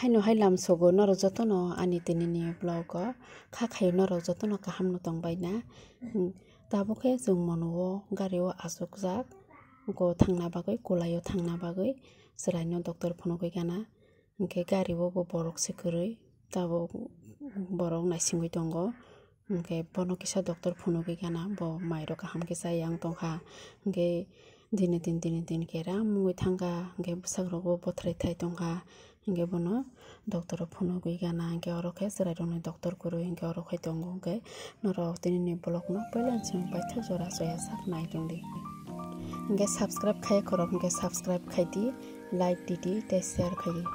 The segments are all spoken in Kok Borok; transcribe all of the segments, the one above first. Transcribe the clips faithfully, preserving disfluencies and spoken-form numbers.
Haino hai lamsogo norok jotono ani tinini vlog o kha khaio, norok jotono kaham no tongbai na. Hmm, tabuk khe chwng mono o gari o achukjak, go thangna bagwi, kulai o thangna bagwi chwraino doctor phunugwi gana. Hinkhe gari o bo borok se kwrwi, tabuk borok naisingwi tongo. Hinkhe bono kisa doctor phunugwi gana, bo mairok kaham khe chaya wng tongkha. Hinkhe dini din, dini din keram wngwi thangkha, hinkhe bwsakrogo bothrai thai tongkha. Hinkhe bono doctor o phunugwi gana, hinkhe oro khe chwrairokni doctor kwrwi hinkhe oro khai tongo. Hinkhe norok tinini vlog no puila chwng paithak jora soya sak nai tongdi. Hinkhe subscribe khai khorok hinkhe subscribe khaidi, like didi tei share khaidi.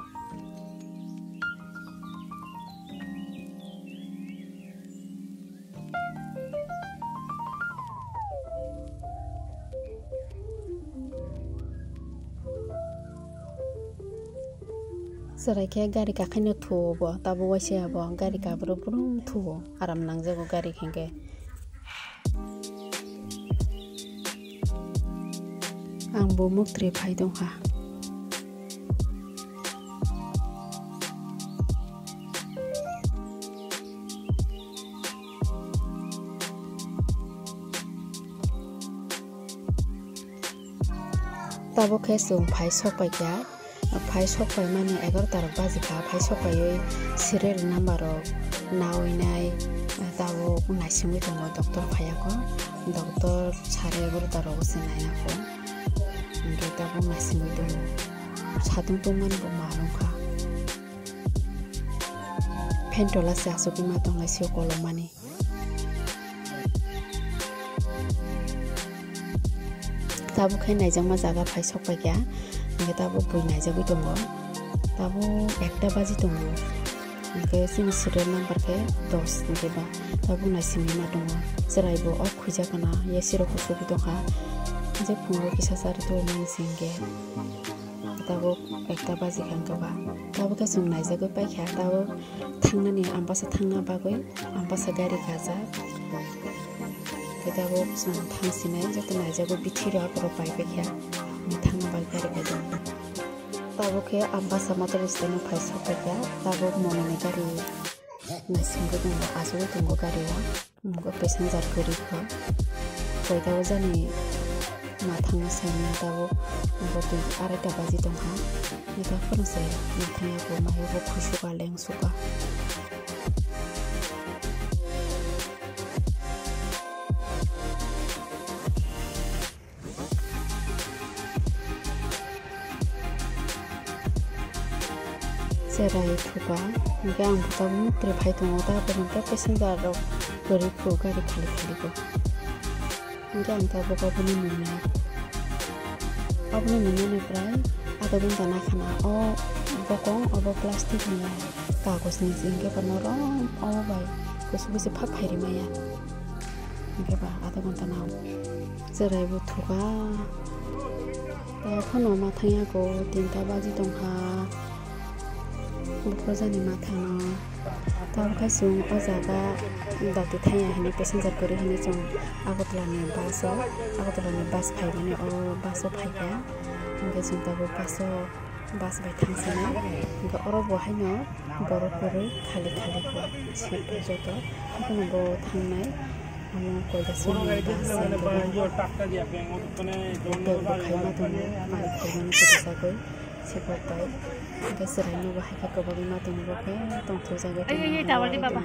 Chwrai khe gari kakhaino thuo bo, tabuk waisa bo gari kabro brum thuo, aram nangjago gari hinkhe. Ang bo muktri phai tongkha. Tabuk khe chwng phai sok paikha, phai sok paimani egaroh ta rok bajikha, phai sok paiwi serial number rok nawi nai tabuk naisingwi tongo, doctor phaiya kho, doctor sare egaroh ta rogo se naina kho, hinkhe tabuk naisingwi tongo, satung tongmani bo ma rwngkha, phentola se achugwi ma tonglai sio kolomani. Tabuk khe naijakma jaga phai sok paikha, hinkhe tabuk bui naijagwi tongo. Tabuk ekta baji tongo, hinkhe chini serial number khe dos, hinkhe ba tabuk naisingwi ma tongo. Chwrai bo off khuijak kana, A C rok kuchugwi tongkha, je phungo kisa charwi tongmani se hinkhe. Tabuk ekta baji kha wngkha ba. Tabuk khe chwng naijagwi paikha, tabuk thangnani Ambasa thangna bagwi Ambasa gari kajak. Khe tabuk chwng thang sinai joto naijagwi bithi rok rok pai paikha. Thangna bagwi gari kajak. Tabuk khe Ambasa motor stand o phai sok paikha. Tabuk mononi gari naisingwi tongo, achugwi tongo gari o. Bo passenger kwrwi kho. Koita bajani ma thangna saimano tabuk bo twi araita baji tongkha. Ita phano se ma thangya kho, mayo bo khusuka lengsuka. Cherai thuka, hinkhe ang bo tabuk muktri phai tongo, ta bwswng tei passenger rok kwrwi kho gari khali khali kho. Hinkhe ang tabuk aboni nungya, aboni nungyani prai adha ghonta nakhana o bokong obo plastic ni kagoj ni se hinkhe bo norom obo bai kusu kusu phak phai rimaya. Hinkhe ba adha ghonta nao. Cherai bo thuka. Tei phano ma thangya kho, tinta baji tongkha. Buphajani ma thangno. Tabuk khe chwng o jaga dati thangya hinwi passenger kwrwi hinwi chwng Agartala ni bus o, Agartala ni bus phaimani o bus o phaikha. Hinkhe chwng tabuk bus o bus bai thangsinai. Hinkhe oro bo haino borok kwrwi khali khali kho seat joto. Haikhe bo thangnai omo koilaso ni bus se hinkhe bo hotel bo khaima tongo, malik khaimani kwrwi sagwi sephok bai. Hinkhe chwraino bo haikhe kwbangma tongo, bo khe tongthokjagwi tongo.